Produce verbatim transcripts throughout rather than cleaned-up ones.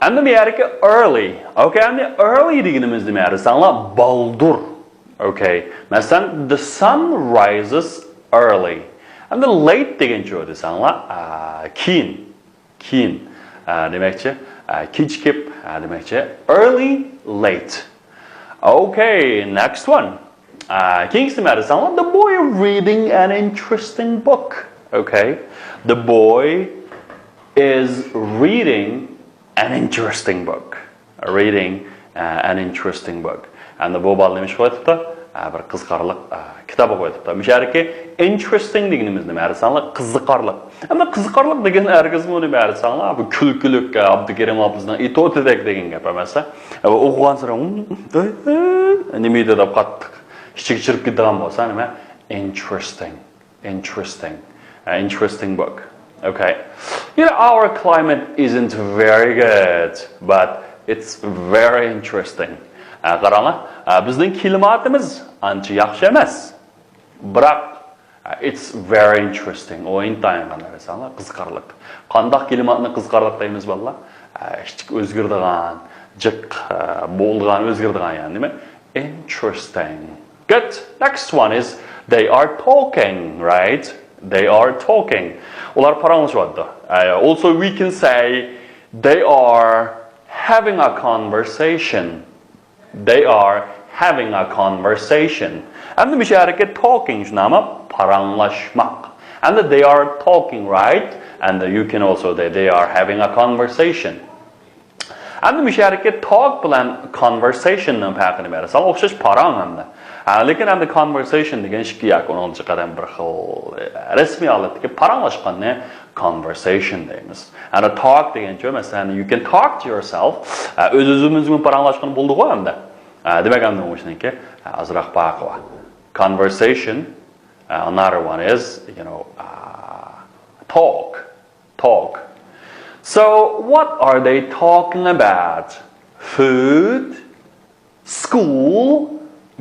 ئەمدى بۇ يەردىكى early. Okay, ئەمدى early دېگىنىمىز نېمە دېسەڭلار؟ بالدۇر. Okay. مەسىلەن, the sun rises early. ئەمدى late دېگەنچۇ دېسەڭلار, ئا, كېيىن. كېيىن. ئا, دېمەكچى, ئا, كېچىكىپ, ئا, دېمەكچى. Early, late. Okay, next one. ئا, كېيىنكىسى نېمە دېسەڭلار? The boy reading an interesting book. Okay. The boy is reading an interesting book. Reading, uh, an interesting book. ئەمدى بۇ بالا نېمە ئىش قىلىۋېتىپتۇ؟ ئا, بىر قىزىقارلىق, ئا, كىتاب ئوقۇۋېتىپتۇ. مۇشۇ يەردىكى interesting دېگىنىمىز نېمە دېسەڭلار؟ قىزىقارلىق. ئەمدى قىزىقارلىق دېگەن ھەرگىزمۇ نېمە دېسەڭلار؟ بۇ كۈلكىلىك, ئا, ئابدۇكېرىم ئابلىزنىڭ ئېتوتىدەك دېگەن گەپ ئەمەس. ئا, ئوقۇغانسېرى, ھىم, ھە, ھە, نېمە ئىدى دەپ قاتتىق ئىچىگە چىرىپ كېتىدىغان بولسا نېمە؟ Interesting. Interesting. An interesting book. Okay. You know, our climate isn't very good, but it's very interesting. ئا, قاراڭلار, ئا, بىزنىڭ كىلىماتىمىز ئانچە ياخشى ئەمەس. بىراق, ئا, it's very interesting. ئۇ ئىنتايىن قانداق دېسەڭلار, قىزىقارلىق. قانداق كىلىماتنى قىزىقارلىق دەيمىز بالىلار؟ ئا, ئىشتىك ئۆزگىرىدىغان, جىق, ئا, بولىدىغان, ئۆزگىرىدىغان يەنى نېمە؟ Interesting. Good. Next one is they are talking, right? They are talking. ئۇلار پاراڭلىشىۋاتىدۇ. Uh, also, we can say they are having a conversation. They are having a conversation. ئەمدى مۇشۇ يەردىكى talking شۇنداقمۇ؟ پاراڭلاشماق. ئەمدى they are talking, right? And you can also say they are having a conversation. ئەمدى مۇشۇ يەردىكى talk بىلەن conversation نىڭ پەرقىنى بېرىسەڭ، ئوخشاش پاراڭ ئەمدى. ھە، لېكىن ئەمدى conversation دېگەن ئىككى ياكى ئۇنىڭدىن چىققان بىر خىل، ئە، رەسمىي ھالەتتىكى پاراڭلاشقاننى conversation دەيمىز. ئەمدى talk دېگەنچە، مەسىلەن, you can talk to yourself. ئە، ئۆز-ئۆزىمىزگە پاراڭلاشقىلى بولىدىغۇ ئەمدى. ئە، دېمەك، ئەمدى ئۇنىڭ ئىچىدىكى، ئە، ئازراق پەرقى بار. Conversation, ئە, another one is, you know, uh, talk. Talk. So, what are they talking about? Food, school,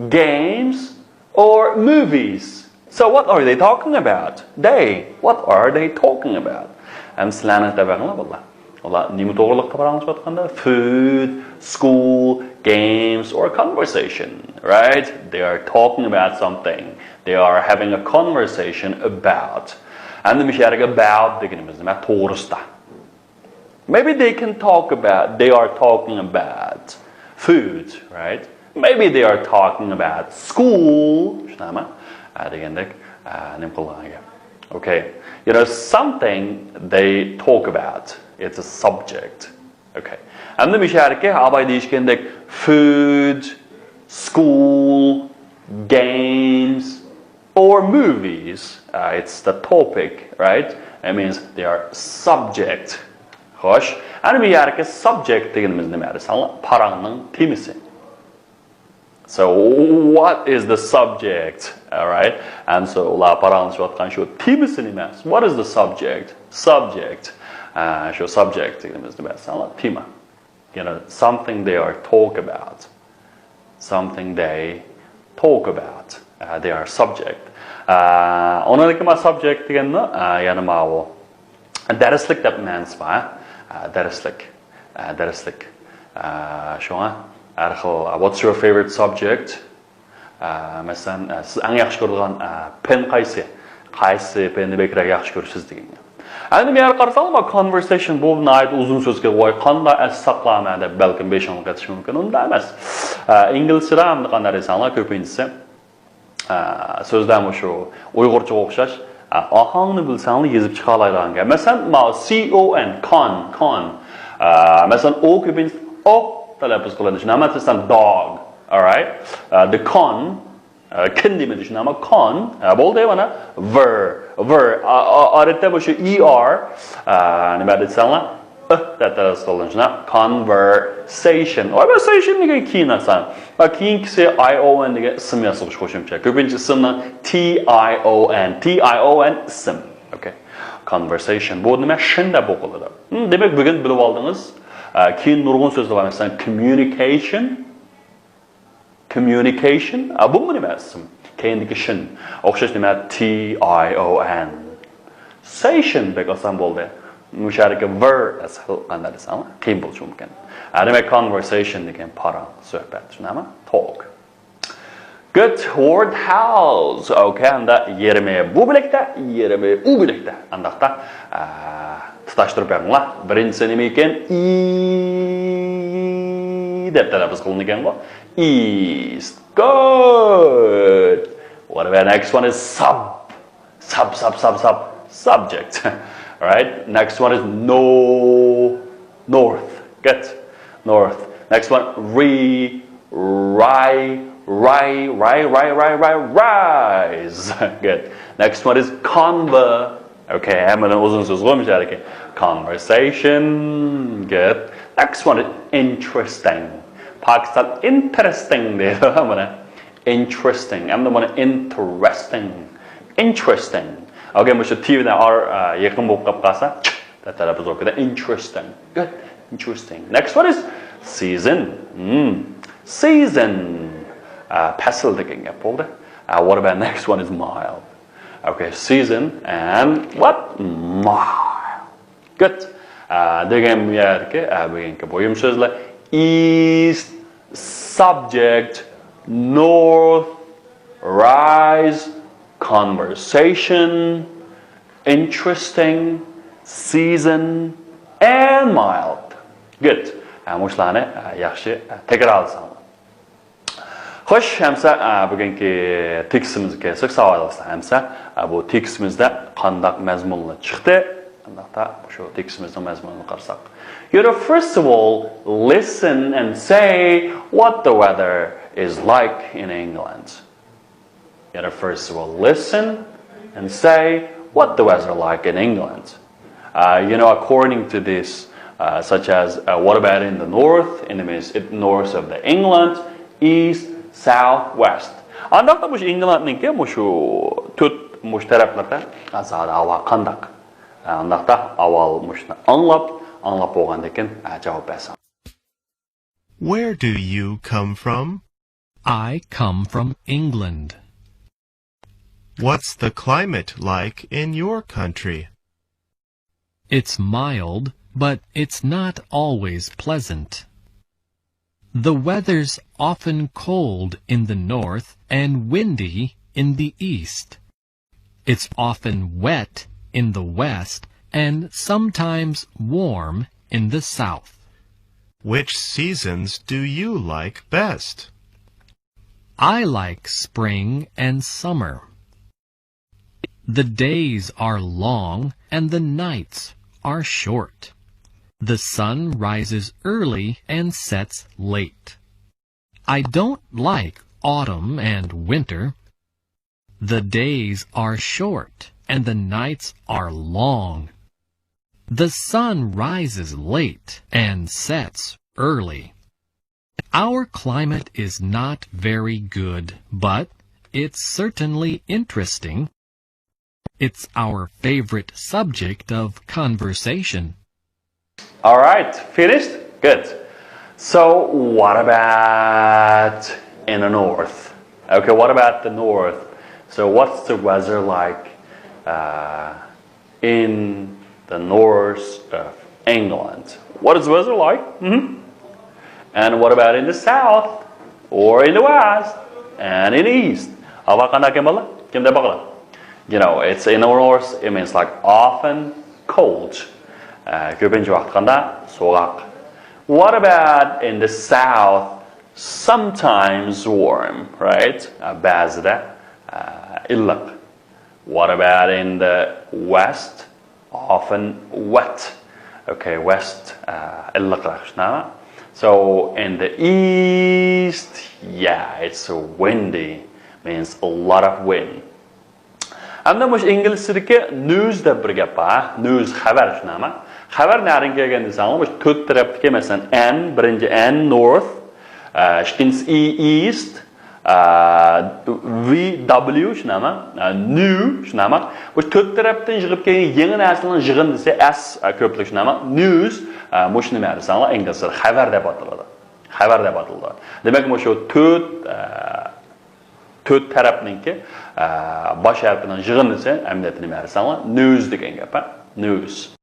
games, or movies? So, what are they talking about? They, what are they talking about? ئەمدى سىلەرنىڭ تەۋەڭلار بالىلار. ئۇلار نېمە توغرىلىق پاراڭلىشىۋاتقاندا؟ Food, school, games, or conversation, right? They are talking about something. They are having a conversation about. ئەمدى مۇشۇ يەرگە about دېگىنىمىز نېمە؟ توغرىسىدا. Maybe they can talk about, they are talking about food, right? Maybe they are talking about school. شۇنداقمۇ؟ ئە، دېگەندەك، ئە، نېمە قىلغان گەپ. Okay. You know, something they talk about. It's a subject. Okay. ئەمدى مۇشۇ يەردىكى ئاباي دېيىشكەندەك food, school, games, or movies, uh, it's the topic, right? It means they are subject. خوش. ئەنە بۇ يەردىكى subject دېگىنىمىز نېمە دېسەڭلار؟ پاراڭنىڭ تېمىسى. So, what is the subject? All right. And so, ئۇلار پاراڭلىشىۋاتقان شۇ تېمىسى نېمە؟ What is the subject? Subject. ئە، شۇ subject دېگىنىمىز نېمە دېسەڭلار؟ تېما. You know, something they are talk about. Something they talk about. Uh, they are subject. Uh, ئۇنىڭدىكى ما subject دېگەننى, uh, يەنە ماۋۇ دەرسلىك دەپ مەنىسى بار. Uh, دەرسلىك. Uh, دەرسلىك. Uh, شۇڭا ھەر خىل, uh, what's your favorite subject? ئە، مەسىلەن، ئە، سىز ئەڭ ياخشى كۆرىدىغان، ئە، پەن قايسى؟ قايسى پەننى بەكرەك ياخشى كۆرىسىز دېگەن گەپ. ئەمدى بۇ يەرگە قارىساڭلار، ما conversation بۇ ناھايىتى ئۇزۇن سۆزكەن. ۋاي، قانداق ئەس ساقلامەن دەپ بەلكىم بېشىڭلار قېتىشى مۇمكىن. ئۇنداق ئەمەس. ئە، ئىنگلىزچىدا ئەمدى قانداق دېسەڭلار، كۆپىنچىسى، ئە، سۆزلەر مۇشۇ ئۇيغۇرچىغا ئوخشاش. ئە، ئاھاڭنى بىلسەڭلار يېزىپ چىقالايدىغان گەپ. مەسىلەن، ماۋۇ C O N, con, con. ئە، مەسىلەن، ئو كۆپىنچىسى ئوق تەلەپپۇز قىلىنىشى. نېمە دېسەم، dog. All right. Uh, the con, uh, كىن دېمىدى شۇنداقمۇ؟ Con, uh, بولدى مانا. Ver, ver. ئا-، ئا-، ئادەتتە بۇ شۇ E R, uh, نېمە دېسەڭلار؟ ئىھ دەپ تەلەپپۇز قىلىنىدۇ. Conversation. Conversation دېگەن كېيىن ئاسان. ۋە كېيىنكىسى I O N دېگەن ئىسىم ياسىغۇچ قوشۇمچە. كۆپىنچە ئىسىمنىڭ T I O N, T I O N ئىسىم. Okay. Conversation. بۇ نېمە؟ شىن دەپ ئوقۇلىدۇ. ھىم، دېمەك، بۈگۈن بىلىپ ئالدىڭىز. ئە، كېيىن نۇرغۇن سۆزلەر بار. مەسىلەن، communication. Communication. ئا، بۇمۇ نېمە ئىسىم؟ كەينىدىكى شىن. ئوخشاش نېمە؟ T I O N. Sation بەك ئاسان بولدى. مۇشۇ يەردىكى ۋېر سەل قانداق دېسەڭلار، قىيىن بولۇشى مۇمكىن. ھە، دېمەك، كونۋېرسېيشن دېگەن پاراڭ، سۆھبەت، شۇنداقمۇ؟ توك. گۇد. ۋورد ھاۋس. ئوكەي، ئەمدى يېرىمى بۇ بۆلەكتە، يېرىمى ئۇ بۆلەكتە. ئانداقتا، ئە، تۇتاشتۇرۇپ بېقىڭلار. بىرىنچىسى نېمە ئىكەن؟ ئى دەپ تەلەپپۇز قىلىنىدىكەنغۇ. ئىست. گۇد. What about next one is ساب. Sub, sub, sub, sub, subject. Right? Next one is no, north. Good. North. Next one, ri, ri, ri, rise. Good. Next one is conver. Okay, ھەممىدىن ئۇزۇن سۆز قويمىش ھەركى. Conversation. Good. Next one is interesting. پاكىستان interesting دەيدۇ بۇنى. Interesting. ئەمدى بۇنى interesting. Interesting. Okay، مۇشۇ T بىلەن R، ئە، يېقىن بولۇپ قاپ قالسا، تەلەپپۇز بولۇپ كېتىدۇ. Interesting. Good. Interesting. Next one is season. Hmm. Season. ئە، پەسىل دېگەن گەپ بولدى. ئە، what about next one is mild. Okay, season and what? Mild. Good. ئە، دېگەن بۇ يەردىكى، ئە، بۈگۈنكى مۇھىم سۆزلەر east, subject, north, rise, conversation, interesting, season and mild. Good. ئە، مۇشۇلارنى، ئە، ياخشى، ئە، تەكرارلىساڭلار. خوش، ئەمسە، ئە، بۈگۈنكى تېكىستىمىزگە كەلسەك، ساۋاقداشلار، ئەمسە، ئە، بۇ تېكىستىمىزدە قانداق مەزمۇنلار چىقتى؟ ئانداقتا شۇ تېكىستىمىزنىڭ مەزمۇنىنى قارىساق. You know, first of all, listen and say what the weather is like in England. You know, first of all, listen and say what the weather like in England. Uh, you know, according to this, uh, such as, uh, what about in the north? In the means it north of the England, east, south, west. ئانداقتا مۇشۇ ئىنگلاندنىڭكى مۇشۇ تۆت مۇشۇ تەرەپلەردە ھازىر ھاۋا قانداق؟ ئانداقتا ئاۋۋال مۇشۇنى ئاڭلاپ، ئاڭلاپ بولغاندىن كېيىن، ئە، جاۋاب بەرسەڭ. Where do you come from? I come from England. What's the climate like in your country? It's mild, but it's not always pleasant. The weather's often cold in the north and windy in the east. It's often wet in the west and sometimes warm in the south. Which seasons do you like best? I like spring and summer. The days are long and the nights are short. The sun rises early and sets late. I don't like autumn and winter. The days are short and the nights are long. The sun rises late and sets early. Our climate is not very good, but it's certainly interesting. It's our favorite subject of conversation. All right, finished? Good. So, what about in the north? Okay, what about the north? So, what's the weather like, uh, in the north of England? What is weather like? Mm-hmm. And what about in the south? Or in the west? And in the east? ھاۋا قانداق ئىكەن بالىلار؟ كىمدە باقىلا؟ You know, it's in the north, it means like often cold. ئە، كۆپىنچە ۋاقىت قانداق؟ سوغۇق. What about in the south? Sometimes warm, right? ئە، بەزىدە، ئە، ئىللىق. What about in the west? Often wet. Okay, west, ئە، ئىللىقراق، شۇنداقمۇ؟ So, in the east, yeah, it's windy. Means a lot of wind. ئەمدى مۇشۇ ئىنگلىزچىدىكى نيۇز دەپ بىر گەپ بار. نيۇز، خەۋەر، شۇنداقمۇ؟ خەۋەر نەدىن كەلگەن دېسەڭلار، مۇشۇ تۆت تەرەپتىكى، مەسىلەن، ئېن، بىرىنچى ئېن، نورث، ئە، ئىككىنچىسى ئى، ئىست، ئە، ۋى دابليۇ، شۇنداقمۇ؟ ئە، نيۇ، شۇنداقمۇ؟ مۇشۇ تۆت تەرەپتىن يىغىپ كەلگەن يېڭى نەرسىنىڭ يىغىنى دېسە، ئەس، ئە، كۆپلۈك، شۇنداقمۇ؟ نيۇز، ئە، مۇشۇ نېمە دېسەڭلار، ئىنگلىزچىدا خەۋەر دەپ ئاتىلىدۇ. خەۋەر دەپ ئاتىلىدۇ. دېمەك، مۇشۇ تۆت، ئە، تۆت تەرەپنىڭكى، ئە، باش ھەرپىنىڭ يىغىندىسى ئەمەلىيەتتە نېمە دېسەڭلار؟ نيۇز دېگەن گەپ، ھە؟ نيۇز.